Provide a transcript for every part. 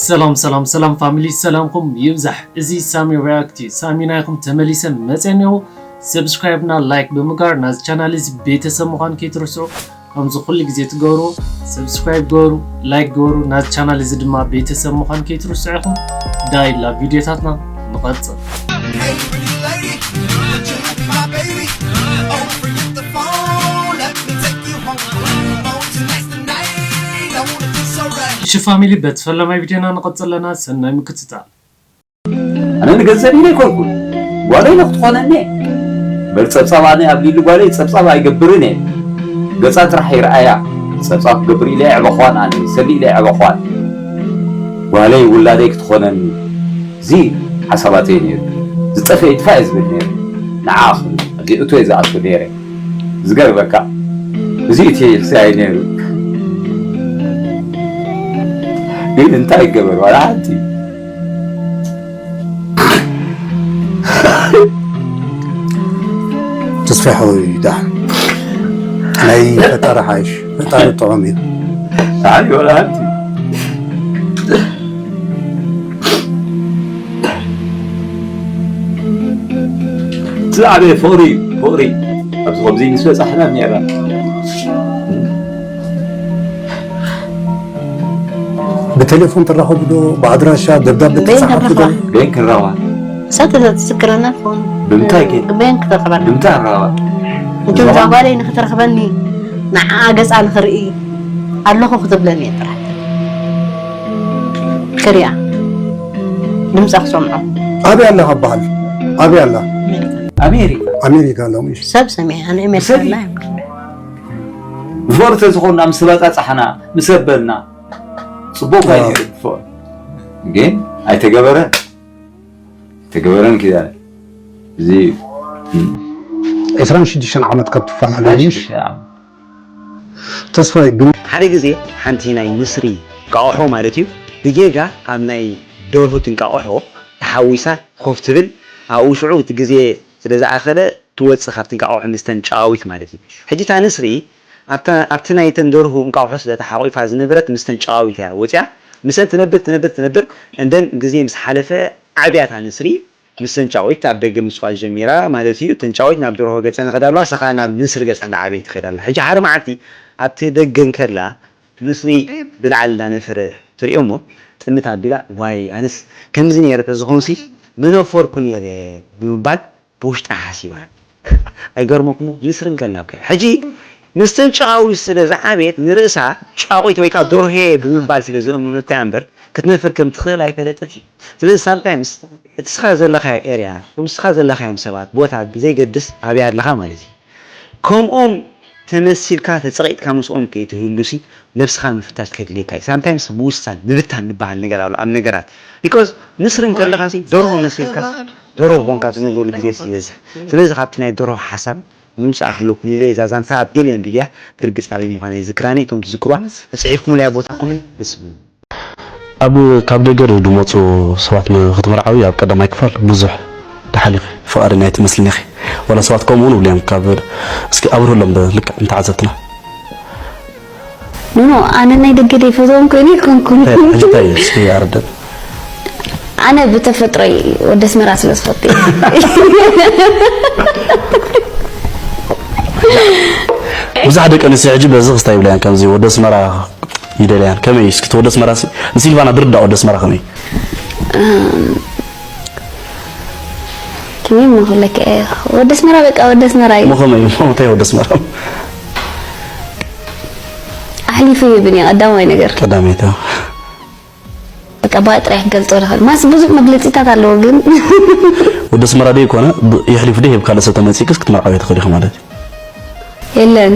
ሰላም ሰላም ሰላም ፋሚሊ፣ ሰላምኩም ይብዛሕ። እዚ ሳሚ ሪያክት እዩ። ሳሚ ናይኩም ተመሊሰ መፅአ እኒኹ። ሰብስክራይብ እና ላይክ ብምግባር ናዚ ቻናል እዚ ቤተሰብ ምዃን ከይትርስዑ። ከምዚ ኩሉ ግዜ ትገብሩ፣ ሰብስክራይብ ገበሩ፣ ላይክ ገበሩ፣ ናዚ ቻናል እዚ ድማ ቤተሰብ ምዃን ከይትርስዑ ኢኹም። ዳይ ላብ ቪድዮታትና ንቐፅል። እሺ ፋሚሊ፣ በቲ ፈለማይ ቪድዮና ንቐፅል ኣለና። ሰናይ ምክትታል። ኣነ ንገንዘብ ኢለ ኣይኮንኩን፣ ጓለይ ኢለ ክትኾነኒ እየ። እምበር ጸብጻብ ኣነ ኣብ ሊሊ ጓለይ ጸብጻብ ኣይገብርን እየ። ገጻ ጥራሕ ይርኣያ። ጸብጻብ ክገብር ኢለ ኣየዕበኽዋን፣ ኣነ ይሰሊ ኢለ ኣየዕበኽዋን። ጓለይ ውላደይ ክትኾነኒ፣ እዚ ሓሳባተይ ነይሩ። ዝጠፍአ ይጥፋእ እየ ዝብል ነይረ። ንዓ ክብል ኣብዚ እቶ እየ ዝኣቱ ነይረ። ዝገርመካ፣ እዚ እቲ ይሕስያይ ነይሩ። ግን እንታይ ይገበር፣ ዋላ ሓንቲ። ተስፋይ ሓወይ፣ ዳሕ ናይ ፈጣሪ ሓይሽ፣ ፈጣሪ ጥዑም እዩ። ኣይ፣ ዋላ ሓንቲ። እቲ ዝዓበየ ፍቕሪ እዩ፣ ፍቕሪ። ኣብዚ ከምዚ ምስ በጻሕና እኒአና። ብቴሌፎን ትራኸቡ ዶ? ብኣድራሻ ደብዳቤ በየን ትጽሓፉ ዶ? ክንረኽባ? በየን ክንራኸባ? እሳ ትስክረና ትኸውን። ብምንታይ ከ? በየን ክትረኽበና? ብምንታይ ንራኸባ? እንጂ እዛ ጓለይ ንክትረኽበኒ ንዓኣ ገጻ ንክርኢ ኣለኹ ክትብለኒ እየ ጥራሕ። ክሪኣ። ድምጻ ክሰምዖ። ኣበይ ኣለኻ በሃል? ኣበይ ኣላ? ኣሜሪካ። ኣሜሪካ ኣለዉ። እሺ። ሰብ ሰሚዐ። ኣነ ኣሜሪካ ብሰብ ኣላ። ብፍቕሪ ተዝኾንና ምስ ተባጻጻሕና፣ ምስ ኣበልና፣ ጽቡቕ ኣዎ። ኮይኑ ብፍቕሪ። ግን ኣይተገበረ። ኣይተገበረን ኪዳነ። እዚ ዕስራን ሽዱሽተን ዓመት ካብ ትፈላለዩ፣ እሺ? ተስፋይ ግን ሓደ ግዜ ሓንቲ ናይ ንስሪ እንቃቑሖ ማለት እዩ ብጌጋ ኣብ ናይ ደርሁ እንቃቑሖ ተሓዊሳ ኮፍ ትብል። ኣብኡ ሽዑ እቲ ግዜ ስለ ዝኣኸለ ትወጽእ ካብቲ እንቃቑሖ ምስተን ጨቓዊት ማለት እዩ። ሕጂ እታ ንስሪ ኣብታ ኣብቲ ናይተን ደርሁ እንቃቑሖ ስለ ተሓቑፋ ዝነበረት ምስተን ጨቓዊት እያ ወጺኣ። ምሰን ትነብር ትነብር ትነብር እንደን ግዜ ምስ ሓለፈ ዓብያ እታ ንስሪ። ምስ ተንጫዊት ኣብ ደገ ምጽዋት ጀሚራ ማለት እዩ። ተንጫዊት ናብ ደርሆ ገጸ ንኸዳ ኣለዋ፣ ንሳ ኸኣ ናብ ንስሪ ገጸ እንዳዓበየት ትኸይድ ኣላ። ሕጂ ሓደ መዓልቲ ኣብቲ ደገ እንከላ ንስሪ ብላዕሊ እንዳነፈረ ትርእዮ እሞ ጥምት ኣቢላ ዋይ ኣነስ ከምዚ ነይረ ተዝኾንሲ ምነፈርኩ ነይረ ብምባል ብውሽጣ ሓሲባ። ኣይገርመኩምን? ንስሪ እንከላ እኮ ሕጂ ምስ ተንጫዊት ስለ ዝዓበየት ንርእሳ ጫቑት ወይ ከዓ ደርሆ እየ ብምባል ስለ ዘእምኑታ እያ እምበር ክትነፍር ከም ትኽእል ኣይፈለጠትን። ስለዚ ሳምታይምስ እቲ ንስኻ ዘለኻዮ ኤርያ፣ እቶም ንስኻ ዘለኻዮም ሰባት፣ ቦታ ብዘይገድስ ኣበይ ኣለኻ ማለት እዩ። ከምኦም ተመሲልካ ተጸቒጥካ ምስኦም ከይትህሉሲ ነብስኻ ምፍታሽ ከድልየካ እዩ። ሳምታይምስ ምውሳን ምብታን ዝበሃል ነገር ኣሎ ኣብ ነገራት። ቢኮዝ ንስሪ እንከለኻሲ ደርሆ መሲልካ ደርሆ ኮንካ ትነብረሉ ግዜ ይበዝሕ። ስለዚ ካብቲ ናይ ደርሆ ሓሳብ ምምጻእ ክህልወኩም ኢለ እዛ ዛንታ ኣብ ገሊኦም ሚድያ ክርግጽ ናበይ ምዃነይ ዝክራኒ እቶም ትዝክርዋ ተጽሒፍኩምለያ ቦታኹምን ደስ ይብለኒ። ኣብ ካብ ደገ ዶ ዝመጹ ሰባት ንክትምርዓዊ ኣብ ቀዳማይ ክፋል ብዙሕ ተሓሊኺ ፍቓደኛ ኣይትመስልን ኢኺ። ዋላ ሰባት ከምኡ እውን ይብሉ እዮም። ካብ እስኪ ኣብርህሎም ብልክዕ ንተዓዘብትና። ኖኖ ኣነ ናይ ደገ ደይፈትዎም ኮይኑ ኣይኮንኩን። እንታይ ሕጂ እንታይ እዩ እስኪ ኣረደን። ኣነ ብተፈጥሮይ ወደ ኣስመራ ስለ ዝፈቱ እየ። ብዙሕ ደቂ ኣንስትዮ ሕጂ በዚ ክስታይ ይብላያን ከምዚ ወደ ኣስመራ ይደልያን ከመይ እስኪ እቲ ወደ ኣስመራ ሲ ንሲልቫና ድርዳ ወደ ኣስመራ ከመይ ከመይ እሞ ክብለካ እየ ወደ ኣስመራ በቃ ወደ ኣስመራ እዩ። እሞ ከመይ እሞ እንታይ ወደ ኣስመራ ኣሕሊፉ ይህብን እዩ ቀዳማይ ነገር። ቀዳመይቲ በቃ ብኣይ ጥራይ ክገልጾ ዝኽእል ማስ ብዙሕ መግለጺታት ኣለዎ ግን ወደ ኣስመራ ደይ ኮነ የሕሊፉ ደይ ሂብ ካልእ ሰብ ተመጺእክስ ክትመርዓዊ ትኽእል ኢኺ ማለት እዩ። የለን።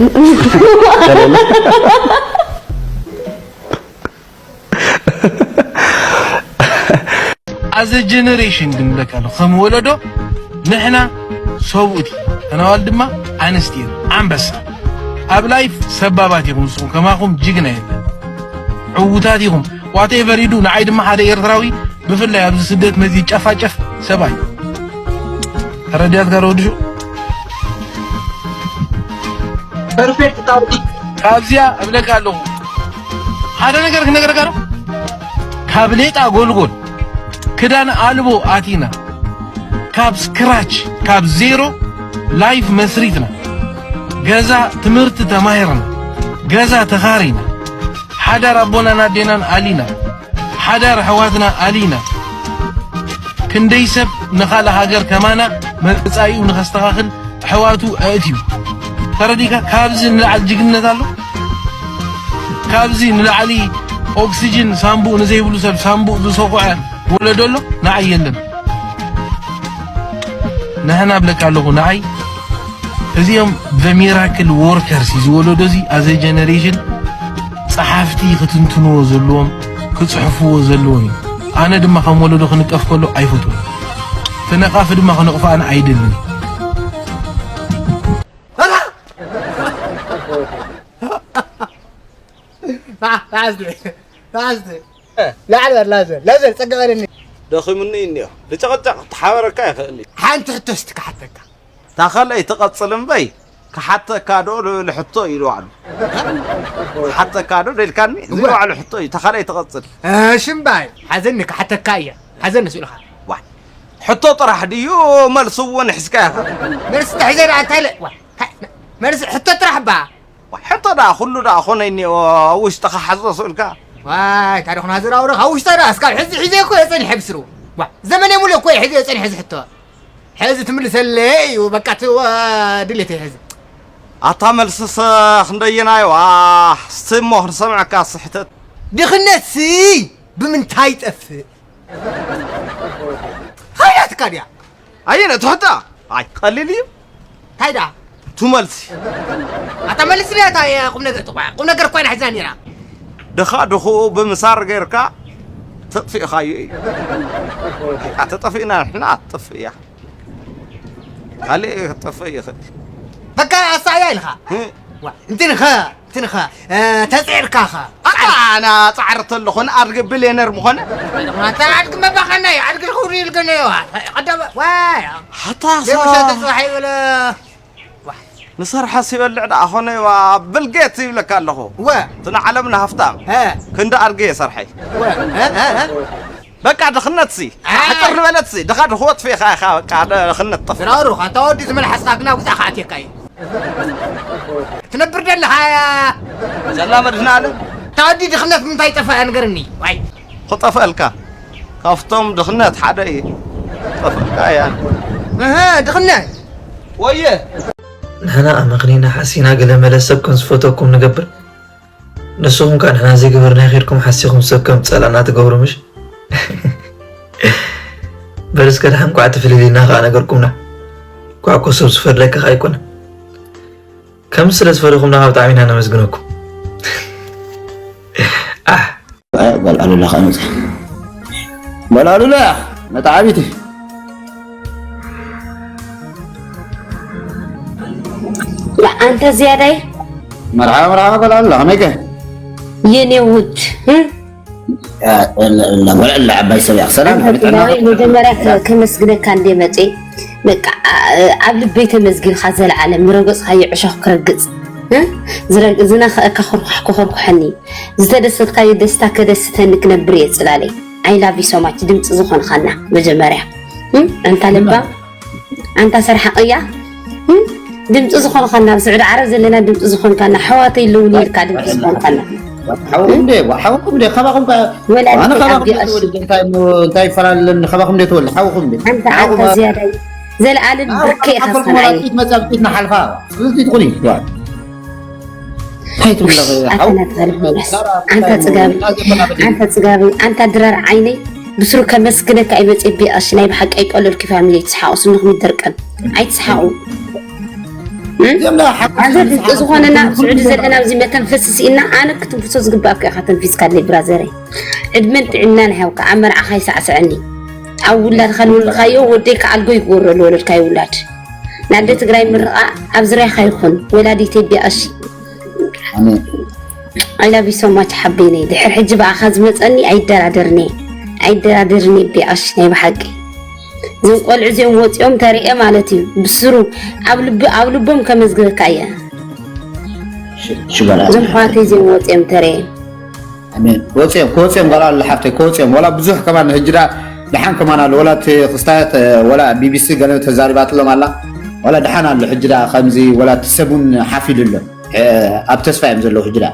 ኣዘ ጀነሬሽን ግን ብለካ ኣሎ ከም ወለዶ ንሕና ሰብኡት ኢና፣ ተናዋል ድማ ኣንስቲ ኢና። ኣንበሳ ኣብ ላይፍ ሰባባት ኢኹም፣ ንስኹም ከማኹም ጅግና የለን፣ ዕዉታት ኢኹም። ዋቴቨር ይዱ ንዓይ ድማ ሓደ ኤርትራዊ ብፍላይ ኣብዚ ስደት መዚ ጨፋጨፍ ሰብኣይ ተረዲኣትካ ዶ ወዲ ሹቕ? ፐርፌክት ታውቂ ካብዚኣ እብለካ ኣለኹ ሓደ ነገር ክነገረካ ዶ ካብ ሌጣ ጎልጎል ክዳን ኣልቦ ኣቲና፣ ካብ ስክራች፣ ካብ ዜሮ ላይፍ መስሪትና፣ ገዛ ትምህርቲ ተማሂርና፣ ገዛ ተኻሪና፣ ሓዳር ኣቦናን ኣዴናን ኣሊና፣ ሓዳር ኣሕዋትና ኣሊና፣ ክንደይ ሰብ ንኻልእ ሃገር ከማና መጻኢኡ ንኸስተኻኽል ኣሕዋቱ ኣእትዩ። ተረዲካ? ካብዚ ንላዕሊ ጅግንነት ኣሎ? ካብዚ ንላዕሊ ኦክሲጅን ሳንቡእ ንዘይብሉ ሰብ ሳንቡእ ዝሰኹዐ ወለዶ ኣሎ? ንዓይ የለን። ንሕና እብለካ ኣለኹ፣ ንዓይ እዚኦም the miracle workers እዚ ወለዶ እዚ፣ as a generation፣ ጸሓፍቲ ክትንትንዎ ዘለዎም፣ ክጽሕፍዎ ዘለዎም እዩ። ኣነ ድማ ከም ወለዶ ክንቀፍ ከሎ ኣይፈትዎን። ተነቃፊ ድማ ክነቕፎ ኣነ ኣይደልን። ላዕሊ በል ላዘር፣ ላዘር ጸጋ በለኒ። ደኺሙኒ እዩ እኒኦ። ልጨቐጨቕ ክተሓበረካ ይኽእል እዩ። ሓንቲ ሕቶ እስቲ ክሓተካ። እታ ካልኣይ ትቐጽል እምበይ ክሓተካ ዶ ልብል ሕቶ ኢሉ ባዕሉ። ክሓተካ ዶ ደልካኒ? እዚ ባዕሉ ሕቶ እዩ። እታ ካልኣይ ትቐጽል። እሺ እምበይ ሓዘኒ ክሓተካ እየ። ሓዘኒ ስእልኻ። ዋይ ሕቶ ጥራሕ ድዩ መልሱ እውን ሒዝካ ኢኻ። መልሲ ተሒዘ ደኣ እንታይ ኢለ? ዋይ፣ መልሲ ሕቶ ጥራሕ እባ። ዋይ ሕቶ ደኣ ኩሉ ደኣ ኮነ እኒኦ ኣብ ውሽጥኻ ሓዞ ስእልካ። ዋይ ታዲያ ኩና ዝራውረ ካብ ውሽጣ ደኣ እስካብ ሕዚ ሒዘ እኮ እየ ጸኒሐ ብስሩ። ዋ ዘመን የሙሉ እኮ እየ ሒዘ እየ ጸኒሐ እዚ ሕቶ። ሕዚ ትምልሰለይ እዩ በቃ እቲ ድሌተይ ሕዚ። ኣታ መልስስ ክንደየናይ ዋ እስቲ እሞ ክንሰምዐካ ስሕተት። ድኽነትሲ ብምንታይ ይጠፍእ? ኸይዳትካ ድያ? ኣየነ ትሕታ ኣይ ቀሊል እዩ። እንታይ ደኣ? ቱ መልሲ። ኣታ መልስ ድያ እታ ቁም ነገር ቁም ነገር እኮ ኢና ሒዝና ነይራ። ድኻ ድኽኡ ብምሳር ጌርካ ተጥፊእኻዮ እዩ። ኣተጠፊእና ንሕና ትጠፍእ እያ። ካልእ ክጠፍእ ይኽእል። በቃ ኣሳያ ኢልኻ። እንትንኸ እንትንኸ ተፂዕርካኸ ኣና ፃዕሪ ተለኹ ንኣድጊ ብሌነር ምኾነ ኣታ ኣድጊ መባኸና እዩ ኣድጊ ልኽብሪ ይልገነዮ ቀደመ ዋይ ሓታ ደምሻ ተፅባሕ ይበለ ንሰርሐ ሲበልዕ ደኣ ኾነ ዋ ብልጌት ይብለካ ኣለኹ እወ እቲ ንዓለምና ሃፍታም እ ክንዲ ኣድጊ የሰርሐይ እወ እ እ እ በቃ ድኽነት ሲ ሓጥር ዝበለት ሲ ድኻ ድኽወት ፌኻ ኢኻ በቃ ድኽነት ጠፍ ራሩ ኣታ ወዲ ዝመልሓስካ ግና ውፃእ ከኣትየካ እዩ ትነብር ደለኻ እያ ዘላ መድህና ኣለ እታ ወዲ ድኽነት ምንታይ ጠፋ እያ ንገርኒ ዋይ ክጠፍአልካ ካብቶም ድኽነት ሓደ እዩ ጠፍእልካ እያ እህ ድኽነት ወየ ንሕና ኣመኽኒና ሓሲና ገለ መለ ሰብ ከም ዝፈተኩም ንገብር ንስኹም ከኣ ንሕና ዘይገበርናዮ ኬድኩም ሓሲኹም ሰብ ከም ዝጸልኣና ትገብሩ ምሽ? በል እስከ ደሓን እንቋዕ ተፈሊልና ከኣ ነገርኩምና። እንቋዕ እኮ ሰብ ዝፈርደካ ከኣ ኣይኮነን። ከምዚ ስለ ዝፈረኹምና ከኣ ብጣዕሚ ኢና ነመስግነኩም። ኣሕ! ጓል ኣሉላ ከኣ መጽያ። ጓል ኣሉላ መጣዓቢቲ። ኣንተ ዝያዳይ መርሓባ መርሓባ ጓል ኣሉላ ከመይከ የኔ ውድ ጓል ኣሉላ ዓባይ ሰብ እያ ሰላም ኣንተ ጥላዊ መጀመርያ ከመስግነካ እንደ መጤ በቃ ኣብ ልበይ ተመዝጊንካ ዘለዓለም ዝረገጽካዮ ዕሾኽ ክረግጽ ዝረግዝና ከእካ ኮርኳሕ ኮኾርኩሐኒ ዝተደሰትካዮ ደስታ ከደስተኒ ክነብር እየ ጽላለይ I love you so much ድምጺ ዝኾንኻና መጀመርያ ኣንታ ለባ ኣንታ ሰርሓ ቅያ ድምፂ ዝኾንኻና ኣብ ስዑዲ ዓረብ ዘለና ድምፂ ዝኾንካና ኣሕዋተይ ኣለውኒ ኢልካ ድምፂ ዝኾንካና ሓወኹም ደ ሓወኹም ደ ካባኹም ወላ ኣነ ካባኹም ደ ተወልድ እንታይ እሞ እንታይ ይፈላለን ካባኹም ደ ተወልድ ሓወኹም ደ ኣንታ ኣንታ ዝያዳ ዘለኣለም ብርከ ኢኻ ሰማይ መጻብቂት ንሓልፋ ፍልጢ ትኹኒ እንታይ ትብለኺ ሓው ኣንታ ጽጋቢ ኣንታ ጽጋቢ ኣንታ ድራር ዓይነይ ብስሩ ከመስግነካ እየ መፅየ ቢኣሽ ናይ ብሓቂ ኣይቀለልኩ ፋሚሊ ትስሓቁ ስንኹም ይደርቀን ኣይትስሓቁ ኣንተ ድምፂ ዝኾነና ኣብ ስዑዲ ዘለና ኣብዚ መተንፈሲ ስኢና ኣነ ክትንፍሶ ዝግባእካ ኢኻ ተንፊስካለይ ብራዘረይ ዕድመን ጥዕናን ይሃብካ ኣብ መርዓኻ ይሳዕስዐኒ ኣብ ውላድካ ንወልድካዮ ወደይ ከኣልጎ ይግበሮ ዝወለድካዮ ውላድ ናደ ትግራይ ምርቓ ኣብ ዝርያኻ ይኹን ወላዲተይ ቢኣሽ I love you so much ሓቤነይ ድሕር ሕጂ ብኣኻ ዝመፀኒ ኣይደራደርኒ ኣይደራደርኒ ቢኣሽ ናይ ብሓቂ እዞም ቆልዑ እዚኦም ወፂኦም ተሪኤ ማለት እዩ ብስሩ ኣብ ልቢ ኣብ ልቦም ከመዝግበካ እየ እዞም ኣሕዋተይ እዚኦም ወፂኦም ተሪኤ ኣሜን። ክወፅኦም ክወፅኦም ጋር ኣሎ ሓፍተይ ክወፅኦም ወላ ብዙሕ ከማን ሕጂ ዳ ደሓን ከማን ኣሎ ወላ እቲ ክስታያት ወላ ቢቢሲ ገለ ተዛሪባትሎም ኣላ። ወላ ደሓን ኣሎ ሕጂ ዳ ከምዚ ወላ እቲ ሰቡን ሓፊሉ ኣሎ። ኣብ ተስፋ እዮም ዘለዉ ሕጂ ዳ።